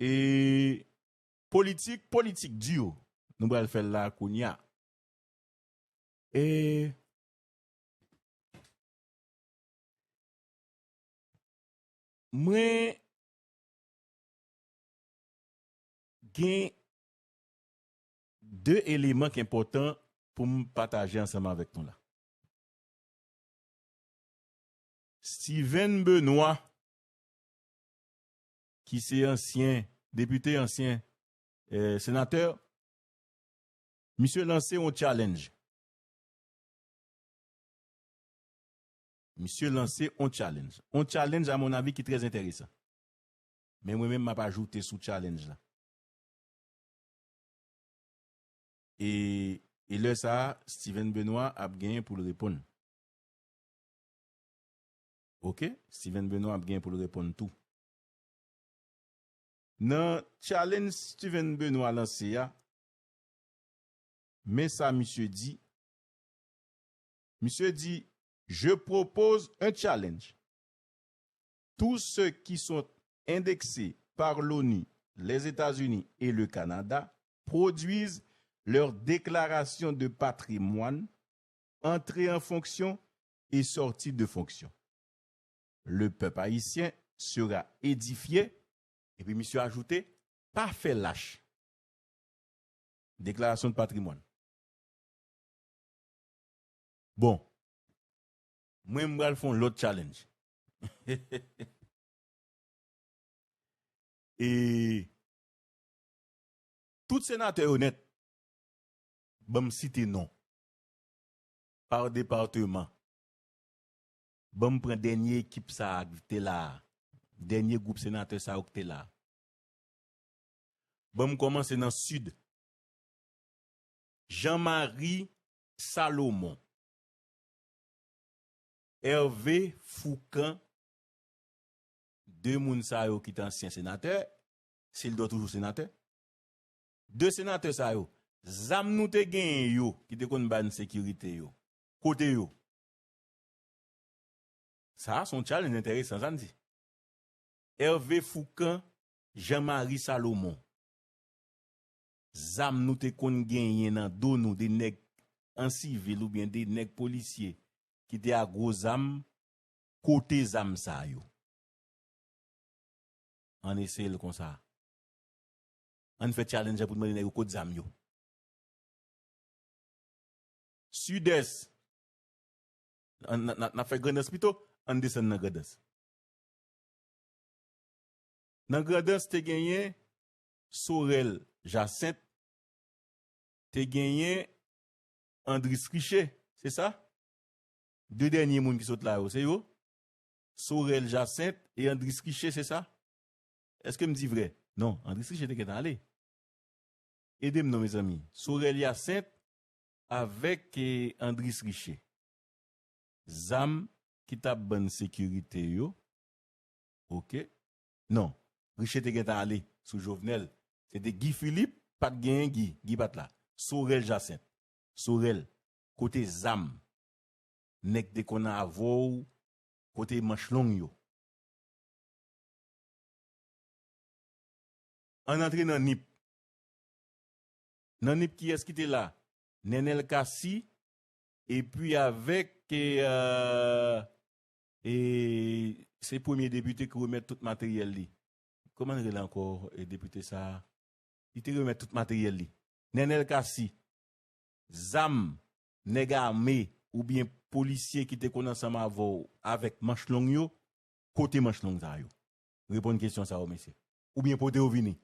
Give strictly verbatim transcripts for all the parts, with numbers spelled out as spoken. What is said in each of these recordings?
E politik, politik di yo. Nou pral fè l la kounye a. E mwen gen de eleman ki enpòtan pou m pataje ansanm avèk nou la. Steven Benoît, ki se ansyen depite, ansyen, eh, senatè, misye lanse yon challenge. Misye lanse yon challenge. Yon challenge, à mon avis, ki trè enteresan. Men mwen menm, m ap ajoute sou challenge la. E, e lè sa a, Steven Benoît ap genyen pou l reponn. Oke? Steven Benoît ap genyen pou l reponn tou. Nan challenge Steven Benoît lanse a, men sa misye di. Misye di, je propose un challenge. Tous ceux qui sont indexés par l'ONU, les États-Unis et le Canada produisent leur déclaration de patrimoine, entrée en fonction et sortie de fonction. Le peuple haïtien sera édifié. Epi misye ajoute, pa fè lach. Deklarasyon de patrimwàn. Bon, mwen m pral fè yon lòt challenge. E tout senatè yo nèt, ban m site non. Pa depatman. Ban m pran dènye ekip sa a ki te la a. Dènye gwoup senatè sa yo ki te la a. Ban m kòmanse nan Sid. Jean Marie Salomon. Hervé Fourcand. De moun sa yo ki te ansyen senatè, Sildor toujou senatè. De senatè sa yo, zam nou te genyen yo, ki te konn ba n sekirite yo, kote yo? Sa a se yon challenge enteresan, sa n di. Hervé Fourcand, Jean Marie Salomon. Zam nou te konn genyen nan do nou, de nèg an sivil oubyen de nèg polisye ki te a gwo zam, kote zam sa yo? Ann eseye l konsa. Ann fè challenge pou n mande nèg yo kot zam yo. Sidès. N, n, n, n ap fè Grandans pito, ann desann nan Grandans. Nan Grandans, te genyen Sorel Jacinthe, te genyen Andris Riché, se sa? De dènye moun ki sot la yo, se yo? Sorel Jacinthe e Andris Riché, se sa? Èske m di vrè? Non, Andris Riché te gentan ale. Ede m non, mezanmi. Sorel Jacinthe avèk, eh, Andris Riché. Zam ki t ap ban n sekirite yo. Oke. Non, Riché te gentan ale sou Jovenel. Se te Guy Philippe, pa t genyen Guy. Guy pa t la. Sorel Jacinthe. Sorel, kote zam? Nèg te konn avè w, kote manch long yo? Ann antre nan Nip. Nan Nip, kiyès ki te la? Nenel Cassy, epi avèk, e, e, se premye depite ki remèt tout materyèl li. Kòman l rele ankò, e, depite sa a? Li te remèt tout materyèl li. Nenel Cassy, zam, nèg ame oubyen polisye ki te konn ansanm avè w avèk manch long yo, kote manch long sa yo? Reponn kesyon sa yo, mesye. Oubyen pote yo vini.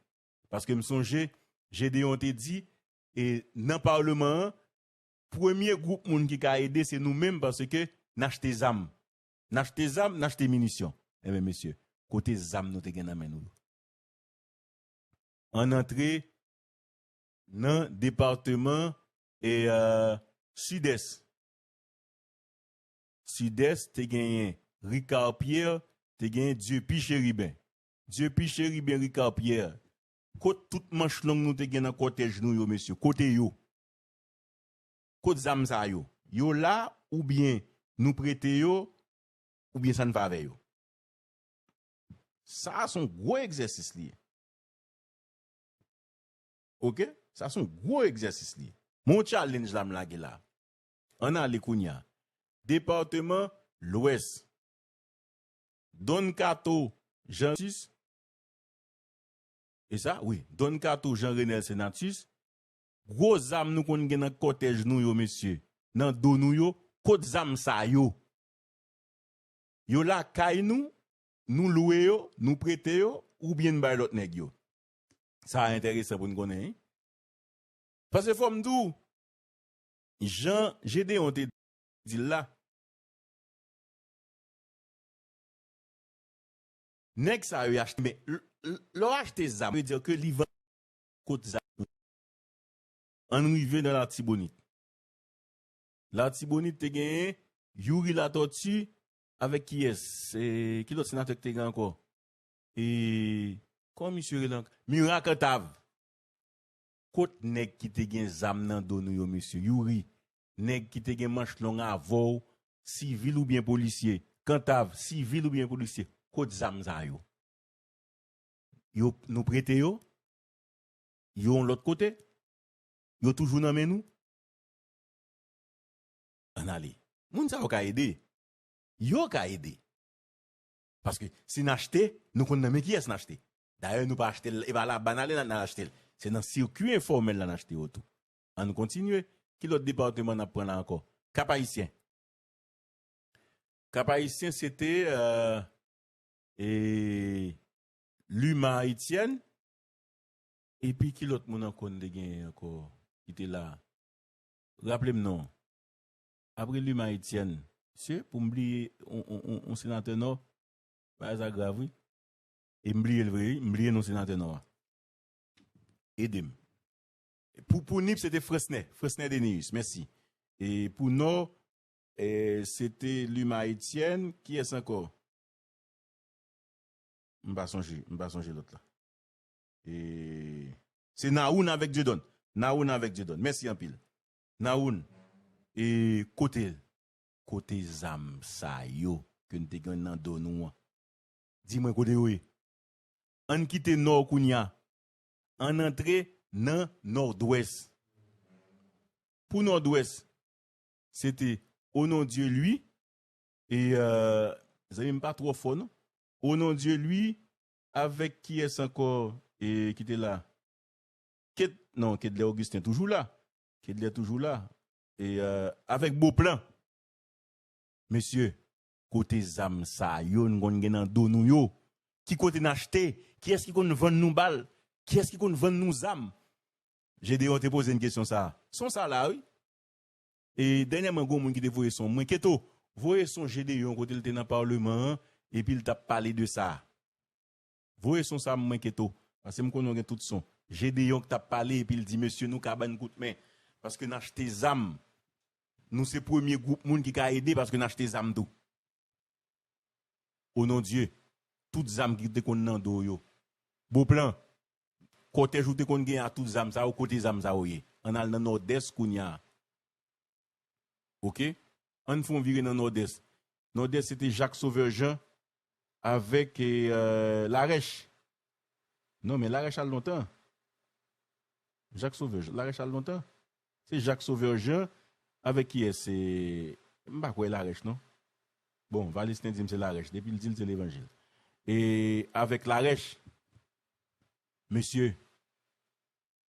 Paske m sonje, Gedeon te di, e nan palman an, premye gwoup moun ki ka ede, se nou menm, paske n achte zam. N achte zam, n achte minisyon. Enben, mesye, kote zam nou te gen nan men nou yo? Ann antre nan depatman, e, e, Sidès. Sidès te genyen Ricard Pierre, te genyen Dieupi Chérubin. Dieupi Chérubin, Ricard Pierre. Kot tout manch long nou te gen nan kòtèj nou yo, mesye? Kote yo? Kot zam sa yo? Yo la, oubyen nou prete yo, oubyen sa n fè avè yo? Sa a se yon gwo egzèsis li ye. Oke? Sa se yon gwo egzèsis li ye. Men yon challenge la m lage la. Ann ale kounye a. Depatman Lwès. Don Kato Jean Senatus. E sa, wi. Don Kato Jean Renel Senatus. Gwo zam nou konn gen nan kòtèj nou yo, mesye. Nan do nou yo. Kot zam sa yo? Yo lakay nou, nou lwe yo, nou prete yo, oubyen n bay lòt nèg yo? Sa a enteresan pou n konnen, wi. Paske fò m di w, jan Jedeyon te di l la, nèg sa yo achte, men l- l- lè w achte zam, vle di ke li vann kot zam. Ann rive nan Latibonit. Latibonit te genyen Youri Latortue avèk kiyès? E, ki lòt senatè ki te gen ankò? E, kòman misye rele ankò? Murat Cantave. Kot nèg ki te gen zam nan do nou yo, mesye? Youri, nèg ki te gen manch long avè w, sivil oubyen polisye? Cantave, sivil oubyen polisye? Kot zam sa yo? Yo, nou prete yo? Yo yon lòt kote? Yo toujou nan men nou? Ann ale. Moun sa yo ka ede. Yo ka ede. Paske si n achte, nou konn nan men kiyès n achte. Dayè, nou pa achte l, e pa laba n ale n al achte l. Se nan sikui enfòmèl la n achte yo tou. Ann kontinye. Ki lòt depatman n ap pran la ankò? Kap Ayisyen. Kap Ayisyen, se te, euh, e, Luma Etienne. Epi ki lòt moun ankò n te genyen ankò ki te la? Raple m non. Apre Luma Etienne, mesye, pou m bliye on, on, on, on senatè Nò, bagay sa grav, wi. E m bliye l vre, wi. M bliye non senatè Nò a. Ede m. Pou, pou Nip, se te Fransnè. Fransnè Denius, mèsi. E pou Nò, e, se te Luma Etienne. Kiyès ankò? M pa sonje, m pa sonje lòt la. E, se Naoun avèk Dieudonne. Naoun avèk Dieudonne. Mèsi anpil. Naoun, e, kote, kote zam sa yo ke n te gen nan do nou an? Di mwen kote yo ye. Ann kite Nò kounye a. Ann antre nan Nòdwès. Pou Nòdwès, se te Onondieu Louis. E, euh, zanmi m pa twò fò, non. Onondieu Louis, avèk kiyès ankò, e, ki te la? Ket, non, Kedlè Augustin toujou la. Kedlè toujou la. E, euh, avèk Beauplan. Mesye, kote zam sa yo n konn gen nan do nou yo? Ki kote n achte? Kiyès ki konn vann nou bal? Kiyès ki konn vann nou zam? Jedeyon te poze n kesyon sa a. Se yon sa la, wi. E dènyèman, gen yon moun ki te voye son mwen. Keto, voye son Jedeyon kote l te nan palman an, epi l t ap pale de sa. Voye son sa mwen, Keto, paske m konnen w gen tout son. Jedeyon k t ap pale, epi l di, mesye, nou ka ban n kout men, paske n achte zam. Nou se premye gwoup moun ki ka ede, paske n achte zam tou. O non Dye, tout zam ki te konn nan do w yo. Beauplan, kòtèj ou te konn gen a tout zam sa yo, kote zam sa yo ye? Ann al nan Nòdès kounye a. Oke? Ann fè yon vire nan Nòdès. Nòdès, se te Jacques Sauveur Jean avèk, e, euh, Larèche. Non, men Larèche al lontan. Jacques Sauveur Jean, Larèche al lontan. Se Jacques Sauveur Jean avèk kiyès? Se, m pa kwè Larèche, non. Bon, Valesten di m se Larèche. Depi l di l se Levanjil. E avèk Larèche, mesye,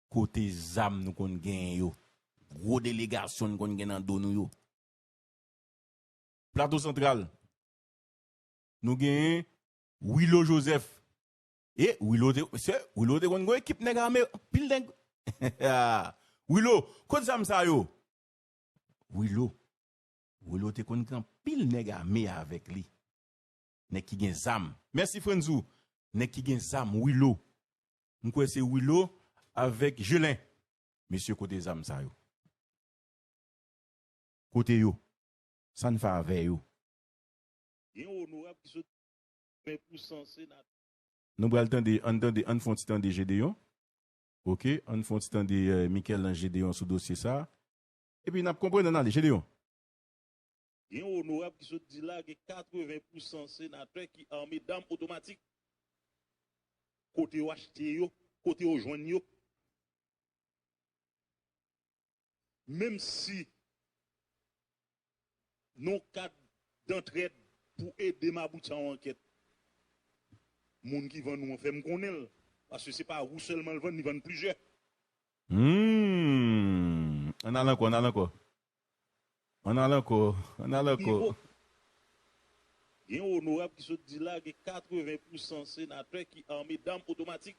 kote zam nou konn genyen yo? Gwo delegasyon n konn gen nan do nou yo. Plato Santral, nou genyen Wilo Joseph. E Wilo te, se, Wilo te konn gen ekip nèg ame, anpil nèg. Wilo, kot zam sa yo? Wilo. Wilo te konn gen anpil nèg ame avèk li. Nèg ki gen zam. Mèsi Frenzou. Nèg ki gen zam, Wilo. M kwè se Wilo avèk Jelin. Mesye, kote zam sa yo? Kote yo? Sa n fè avè yo? Gen onorab ki sot ven pou san senatè. Nou pral tande, ann tande, ann fè yon ti tande Jedeyon. Oke, ann fè yon ti tande, euh, Michel-Ange Jedeyon sou dosye sa. Epi n ap konprann, ann ale, Jedeyon. Gen onorab ki sot di la gen katreven pou san senatè ki ame dam otomatik. Kote yo achte yo? Kote yo jwenn yo? Menm si nan yon kad dantrèd pou ede m abouti a yon ankèt, moun ki vann ou an fè m konnen l, paske se pa ou sèlman l vann, li vann plizyè. Hmm. Ann al ankò, ann al ankò. Ann al ankò, ann al ankò. Pi wo. Gen onorab ki sot di la, gen katreven pousan senatè ki ame dam otomatik.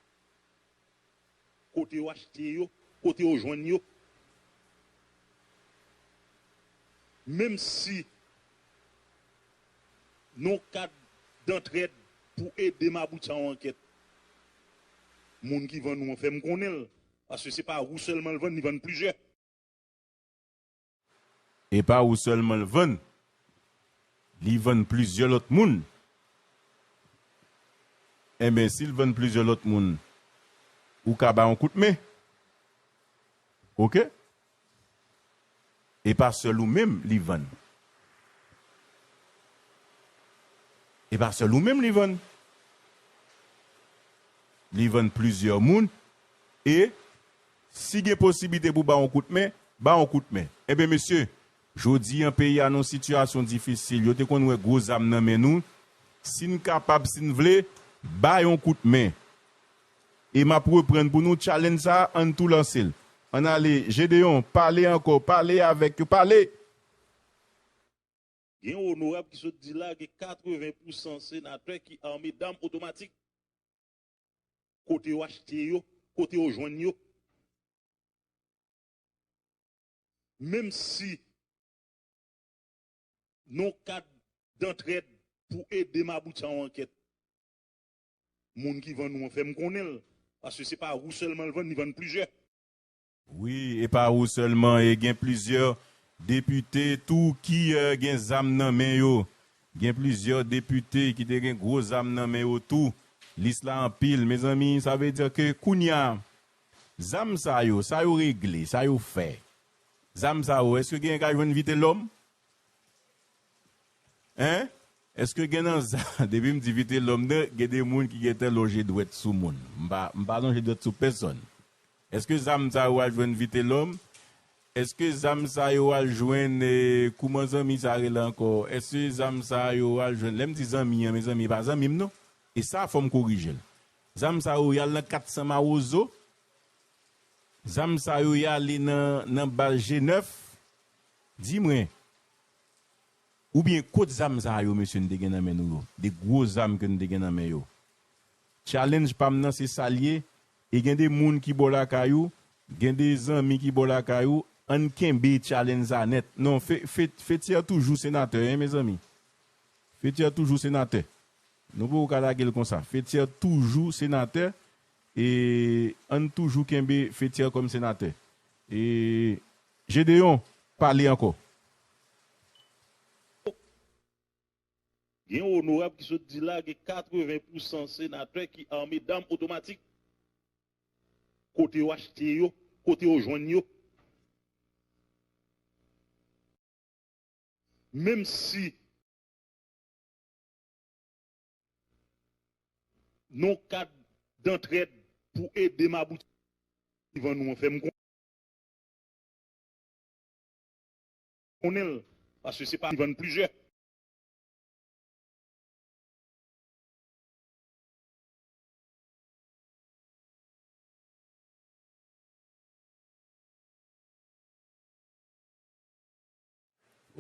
Kote yo achte yo, kote yo jwenn yo. Menm si nan yon kad dantrèd pou ede m abouti a yon ankèt, moun ki vann ou an fè m konnen l, paske se pa ou sèlman l vann, li vann plizyè. E pa ou sèlman l vann, li vann plizyè lòt moun. Enben, si l vann plizyè lòt moun, ou ka ba yon kout men. Oke? E pa sèl ou menm li vann. E pa sèl ou menm li vann. Li vann plizyè moun. E si gen posiblite pou ba yon kout men, ba yon kout men. Enben, mesye, jodi an, peyi a nan yon sitiyasyon difisil. Yo te konn wè gwo zam nan men nou. Si n kapab, si n vle, ba yon kout men. E m ap reprann pou nou challenge sa a, ann tou lanse l. Ann ale, Gedeon, pale ankò, pale avèk yo, pale! Gen onorab ki sot di la, gen katreven pousan senatè ki ame dam otomatik. Kote yo achte yo, kote yo jwenn yo. Menm si nan yon kad dantrèd pou ede m abouti a yon ankèt, moun ki vann ou an fè m konnen l, paske se pa ou sèlman l vann, li vann plizyè. Wi, e pa ou sèlman, e gen plizyè depite tou ki, eh, gen zam nan men yo. Gen plizyè depite ki te gen gwo zam nan men yo tou. Lis la anpil, mezanmi, sa vle di ke kounye a, zam sa yo, sa yo regle, sa yo fè. Zam sa yo, èske gen ka jwenn Vitelòm? Hein? Èske gen nan zam, depi m di Vitelòm nan, gen de moun ki gentan lonje dwèt sou moun. M pa, m pa lonje dwèt sou pèsòn. Èske zam sa yo al jwenn Vitelòm? Èske zam sa yo al jwenn, eh, kouman zanmi sa rele ankò? Èske zam sa yo al jwenn, lè m di zanmi an, mezanmi, e pa zanmi m non. E sa, fò m korije l. Zam sa yo, y al nan kat san Mawozo? Zam sa yo, y ale nan, nan baz G nèf? Di mwen, oubyen kot zam sa yo, mesye, n te gen nan men nou yo? De gwo zam ke n te gen nan men yo. Challenge pa m nan, se sa l ye. E gen de moun ki bò lakay ou, gen de zanmi ki bò lakay ou, ann kenbe challenge sa nèt. Non, Fe-, Fe-, Fethière toujou senatè, en, mezanmi. Fethière toujou senatè. Nou poko ka lage l konsa. Fethière toujou senatè. E ann toujou kenbe Fethière kòm senatè. E Gedeon, pale ankò. Gen onorab ki sot di la, gen katreven pousan senatè ki ame dam otomatik. Kote yo achte yo, kote yo jwenn yo. Menm si nan yon kad dantrèd pou ede m abouti, li vann ou an fè m konnen l, paske se pa li vann plizyè.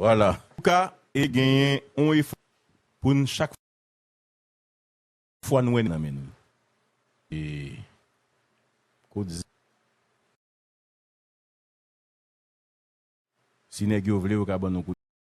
Vwala. Antouka, e genyen yon efò pou n chak fwa n wè nan men nou. E kot z-, si nèg yo vle, yo ka ban nou kout.